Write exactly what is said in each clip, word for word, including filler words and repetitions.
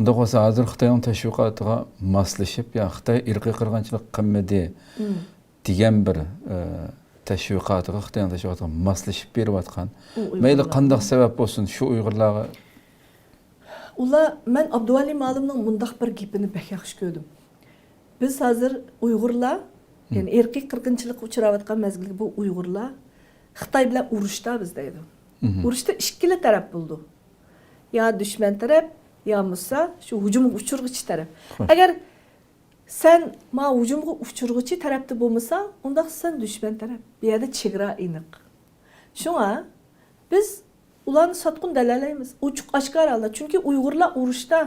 ئۇنداق بولسا، ھازىر خىتاينىڭ تەشۋىقاتىغا ماسلىشىپ، يا خىتاي ئىرقىي قىرغىنچىلىق قىلمىدى دېگەن بىر، ئە، تەشۋىقاتىغا، خىتاينىڭ تەشۋىقاتىغا ماسلىشىپ بېرىۋاتقان، مەيلى قانداق سەۋەب بولسۇن، شۇ ئۇيغۇرلارغا. ئۇلار، مەن ئابدۇۋەلى مالىمنىڭ مۇنداق بىر گېپىنى بەك ياخشى كۆردۈم. بىز ھازىر ئۇيغۇرلار، يەنى ئىرقىي قىرغىنچىلىققا ئۇچراۋاتقان مەزگىلدىكى بۇ ئۇيغۇرلار خىتاي بىلەن ئۇرۇشتا بىز دەيدۇ. ئۇرۇشتا ئىككىلا تەرەپ بولىدۇ. يا دۈشمەن تەرەپ، يا بولمىسا شۇ ھۇجۇمغا ئۇچرىغۇچى تەرەپ. ئەگەر سەن ما ھۇجۇمغا ئۇچرىغۇچى تەرەپتە بولمىساڭ، ئۇنداق سەن دۈشمەن تەرەپ. بۇ يەردە چېگرا ئېنىق. شۇڭا بىز ئۇلارنى ساتقۇن دەلەلەيمىز. ئوچۇق ئاشكارا ھالدا. چۈنكى ئۇيغۇرلار ئۇرۇشتا.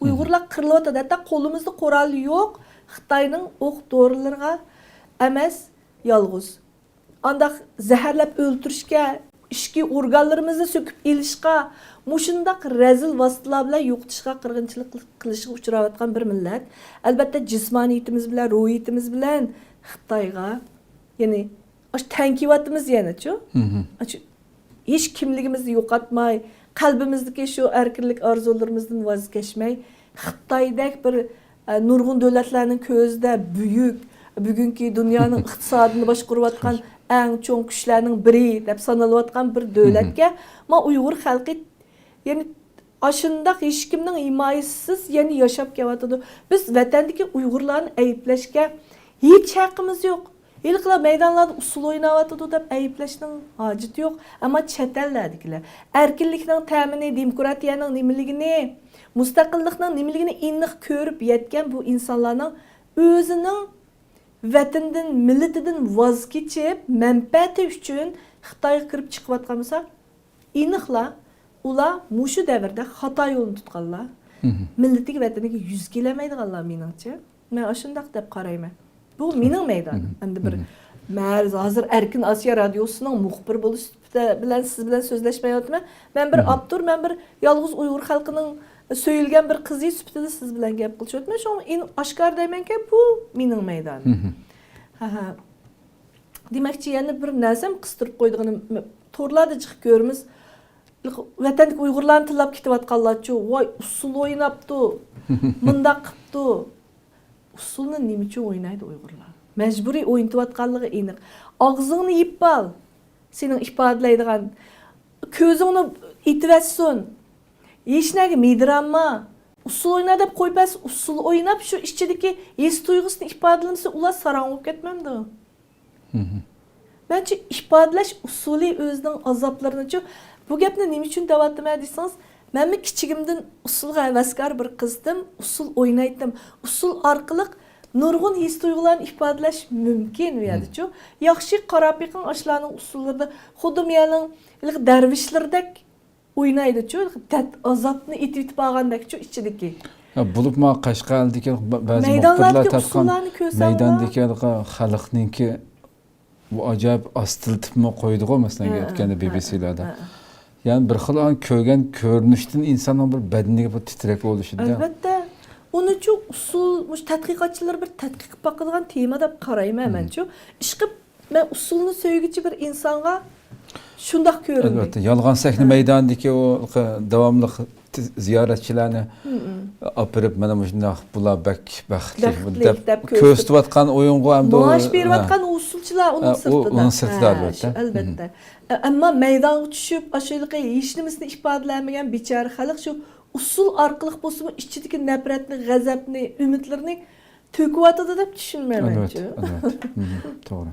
ئۇيغۇرلار قىرىلىۋاتىدۇ. ھەتتا قولىمىزدا قورال يوق. خىتاينىڭ ئوق دورىلىرىغا ئەمەس، يالغۇز. ئانداق زەھەرلەپ ئۆلتۈرۈشكە، ئىچكى ئورگانلىرىمىزنى سۆكۈپ ئېلىشقا، مۇشۇنداق رەزىل ۋاسىتىلەر بىلەن يوقىتىشقا، قىرغىنچىلىق قىلىشقا ئۇچراۋاتقان بىر مىللەت. ئەلبەتتە، جىسمانىيىتىمىز بىلەن، روھىيىتىمىز بىلەن خىتايغا، يەنى، ئاشۇ تەڭ كېلىۋاتىمىز يەنىچۇ؟ ئاشۇ ھېچ كىملىكىمىزنى يوقاتماي، قەلبىمىزدىكى شۇ ئەركىنلىك ئارزۇلىرىمىزدىن ۋاز كەچمەي، خىتايدەك بىر، ئە، نۇرغۇن دۆلەتلەرنىڭ كۆزىدە بۈيۈك، بۈگۈنكى دۇنيانىڭ ئىقتىسادىنى باشقۇرۇۋاتقان ئەڭ چوڭ كۈچلەرنىڭ بىرى دەپ سانىلىۋاتقان بىر دۆلەتكە ما ئۇيغۇر خەلقى، يەنى، ئاشۇنداق ھېچكىمنىڭ ھىمايىسىسىز يەنە ياشاپ كېلىۋاتىدۇ. بىز ۋەتەندىكى ئۇيغۇرلارنى ئەيىبلەشكە ھېچ ھەققىمىز يوق. ھېلىقىلار مەيدانلاردا ئۇسسۇل ئويناۋاتىدۇ دەپ ئەيىبلەشنىڭ ھاجىتى يوق. ئەمما چەت ئەللەردىكىلەر ئەركىنلىكنىڭ تەمىنى، دېموكراتىيەنىڭ نېمىلىكىنى، مۇستەقىللىقنىڭ نېمىلىكىنى ئېنىق كۆرۈپ يەتكەن بۇ ئىنسانلارنىڭ ئۆزىنىڭ ۋەتىنىدىن، مىللىتىدىن ۋاز كېچىپ، مەنپەئەتى ئۈچۈن خىتايغا كىرىپ چىقىۋاتقان بولسا، ئېنىقلا، ئۇلار مۇشۇ دەۋردە خاتا يولنى تۇتقانلار. مىللىتىگە، ۋەتىنىگە يۈز كېلەلمەيدىغانلار، مېنىڭچە. مەن ئاشۇنداق دەپ قارايمەن. بۇ مېنىڭ مەيدانىم. ئەمدى بىر، مەن ھازىر ئەركىن ئاسىيا رادىيوسىنىڭ مۇخبىرى بولۇش سۈپىتى بىلەن سىز بىلەن سۆزلەشمەيۋاتىمەن. مەن بىر ئاپتور، مەن بىر يالغۇز ئۇيغۇر خەلقىنىڭ سۆيۈلگەن بىر قىزى سۈپىتىدە سىز بىلەن گەپ قىلىشىۋاتىمەن. شۇڭا ئاشكارا دەيمەنكى، بۇ مېنىڭ مەيدانىم. ھە، ھە. دېمەكچى، يەنە بىر نەرسەم قىستۇرۇپ قويىدىغىنىم، تورلاردا جىق كۆرىمىز. ۋەتەندىكى ئۇيغۇرلارنى تىللاپ كېتىۋاتقانلارچۇ، ۋاي، ئۇسسۇل ئويناپتۇ، مۇنداق قىپتۇ. ئۇسسۇلنى نېمە ئۈچۈن ئوينايدۇ ئۇيغۇرلار؟ مەجبۇرىي ئوينىتىۋاتقانلىقى ئېنىق. ئاغزىڭنى يېپىپ ئال، سېنىڭ ئىپادىلەيدىغان. كۆزۈڭنى ئېتىۋەتسۇن. ھېچنەگە مىدىرانما. ئۇسسۇل ئوينا دەپ قويۇپ بەرسە، ئۇسسۇل ئويناپ، شۇ ئىچىدىكى ھېس تۇيغۇسىنى ئىپادىلىمىسە، ئۇلار ساراڭ بولۇپ كەتمەمدۇ؟ مەنچە ئىپادىلەش ئۇسۇلى ئۆزىنىڭ ئازابلىرىنىچۇ، بۇ گەپنى نېمە ئۈچۈن دەۋاتىمەن دېسىڭىز، مەنمۇ كىچىكىمدىن ئۇسسۇلغا ھەۋەسكار بىر قىزدىم، ئۇسسۇل ئوينايتتىم. ئۇسسۇل ئارقىلىق نۇرغۇن ھېس تۇيغۇلارنى ئىپادىلەش مۇمكىن ئۇ يەردىچۇ. ياخشى قاراپ بېقىڭ، ئاشۇلارنىڭ ئۇسسۇللىرىدا خۇددى مۇ يەرنىڭ ھېلىقى دەرۋىشلىرىدەك ئوينايدۇچۇ، دەرد ئازابنى ئېتىۋېتىپ ئالغاندەكچۇ ئىچىدىكى. يا، بولۇپمۇ قەشقەردىكى بە-، بەزى مۇخبىرلار مەيدانلاردىكى تارتقان ئۇسسۇللارنى كۆرسەڭلار، مەيداندىكى ھېلىقى خەلقنىڭكى بۇ ئاجايىپ ئاستىلىتىپمۇ قويىدىغۇ، مەسىلەن، ھە، ئۆتكەندە ھە، بىبىسىلاردا. ھە، ھە. يەنى بىر خىل ئان كۆرگەن كۆرۈنۈشتىن ئىنساننىڭ بىر بەدىنىگە بىر تىترەك بولۇشىدا. ئەلۋەتتە. ئۇنىچۇ ئۇسسۇل، مۇشۇ تەتقىقاتچىلار بىر تەتقىق قىلىپ باقىدىغان تېما دەپ قارايمەن مەنچۇ. ئىشقىلىپ، مەن ئۇسسۇلنى سۆيگۈچى بىر ئىنسانغا شۇنداق كۆرۈندى. ئەلۋەتتە، يالغان سەھنە مەيدانىدىكى ئۇ داۋاملىق زىيارەتچىلەرنى ئاپىرىپ، مانا مۇشۇنداق، بۇلار بەك بەختلىك، بەختلىك دەپ دەپ كۆرسىتىۋاتقان ئويۇنغۇ ئەمدى ئۇ، مائاش بېرىۋاتقان ئۇ ئۇسسۇلچىلار ئۇنىڭ ھە، ئۇ سىرتىدا. ئۇنىڭ سىرتىدا، ھە، ئەلۋەتتە. شۇ، ئەلۋەتتە. ئە، ئەمما مەيدانغا چۈشۈپ، ئاشۇ ھېلىقى ھېچنېمىسىنى ئىپادىلەلمىگەن بىچارە خەلق شۇ ئۇسسۇل ئارقىلىق بولسىمۇ ئىچىدىكى نەپرەتنى، غەزەپنى، ئۈمىدلىرىنى تۆكۈۋاتىدۇ دەپ چۈشىنىمەن مەنچۇ. ئەلۋەتتە، ئەلۋەتتە. توغرا.